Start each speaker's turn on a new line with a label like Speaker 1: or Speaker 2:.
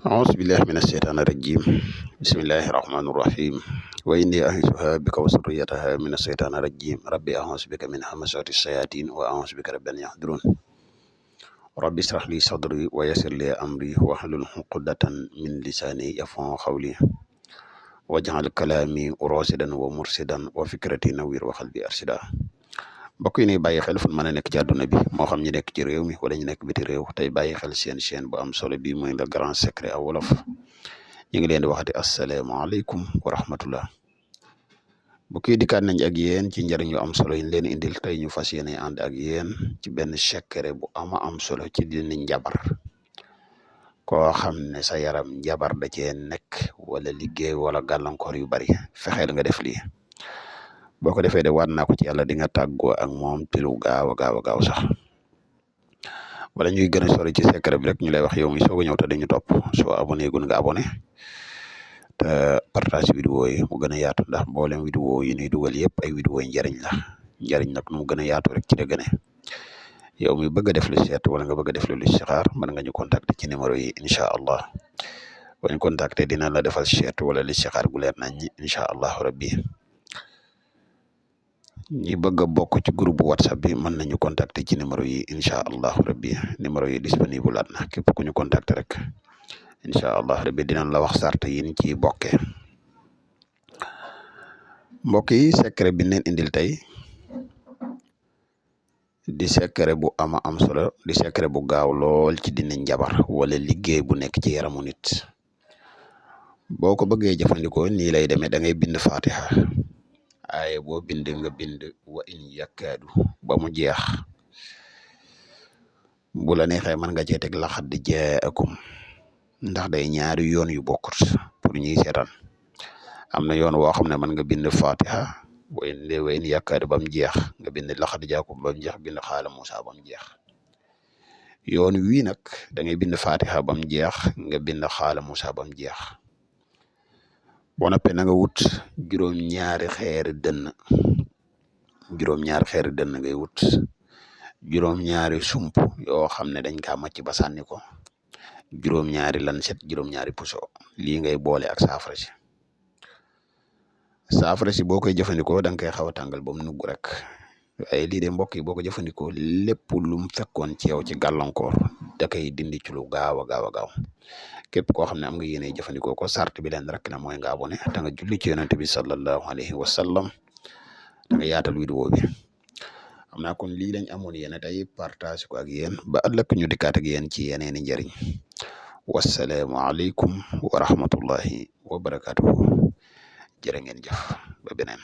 Speaker 1: أعوذ بالله من الشيطان الرجيم بسم الله الرحمن الرحيم وإني أعيذها بك وذريتها من الشيطان الرجيم ربي أعوذ بك من همزات الشياطين وأعوذ بك رب أن يحضرون ربي اشرح لي صدري ويسر لي أمري واحلل عقدة من لساني يفقهوا قولي واجعل كلامي راشدا ومرشدا وفكرتي نوير وقلبي أرشدا mbokk yi ni bàyyi xel fu mën a nekk ci àdduna bi moo xam ñu nekk ci réew mi wala ñu nekk biti réew tey bàyyi xel seen chaîne bu am solo bi mooy le grand secret à wolof ñu ngi leen di waxati asalaamaaleykum wa rahmatullah mbokk yi dikkaat nañ ak yéen ci njëriñ yu am solo yi leen indil tey ñu fas yéene ànd ak yéen ci benn secret bu am solo ci dina njabar koo xam ne sa yaram njabar da cee nekk wala liggéey wala gàllankoor yu bari fexeel nga def lii boo ko defee de waat naa ko ci yàlla di nga tàggoo ak moom ci lu gaaw a gaaw sax wala ñuy gën a sori ci secret bi rek ñu lay wax yow mi soog a ñëw te dañu topp soo abonné gun nga abonné te partage vidéo yi mu gën a yaatu ndax mboolem vidéo yi ñuy dugal yëpp ay vidéo yi njariñ la njariñ nag nu mu gën a yaatu rek ci la gën a yow mi bëgg a def lu seet wala nga bëgg a def lu listixaar mën nga ñu contacter ci numéro yi incha allah boo ñu contacter dina la defal seet wala listixaar gu leer nañ ñi incha allah rabbi ñi bëgg a bokk ci groupe whatsapp bi mën nañu contacter ci numéro yi incha allah rabbi numéro yi disponible laat na képp ku ñu contacter rek incha allah rabbi dinañ la wax sart yi ñu ciy bokkee mbokk yi secret bi neen indil tey di secret bu am solo di secret bu gaaw lool ci dina njabar wala liggéey bu nekk ci yaramu nit boo ko bëggee jëfandikoo nii lay demee da ngay bind fatiha ay boo bind nga bind wa in yakkaadu ba mu jeex bu la neexee mën nga cee teg laxad jaakum ndax day ñaari yoon yu bokkut pour ñuy seetaan am na yoon woo xam ne mën nga bind fatiha wa in yakkaadu ba mu jeex nga bind laxad jaakum ba mu jeex bind xaala Musa ba mu jeex yoon wii nag da ngay bind fatiha ba mu jeex nga bind xaala Musa ba mu jeex boo noppee na nga wut juróom-ñaari xeeri dënn ngay wut juróom-ñaari sump yoo xam ne dañ kaa màcc ba sànni ko juróom-ñaari lanset juróom-ñaari puso lii ngay boole ak saafara si boo koy jëfandikoo da nga koy xaw a tàngal ba mu nugg rek waaye lii de mbokk yi boo ko jëfandikoo lépp lu mu fekkoon ci yow ci gàllankoor da koy dindi ci lu gaaw a gaaw képp koo xam ne am nga yéene jëfandikoo ko sart bi leen rek na mooy nga abonné te nga julli ci yonent bi sallallahu alayhi wa sallam da nga yaatal vidéo bi xam naa kon lii lañ amoon yéen tey partage ko ak yéen ba ëllëg ñu dikkaat ak yéen ci yeneeni njëriñ wasalaamu aleykum wa rahmatullahi wa barakatuhu jërë ngeen jëf ba beneen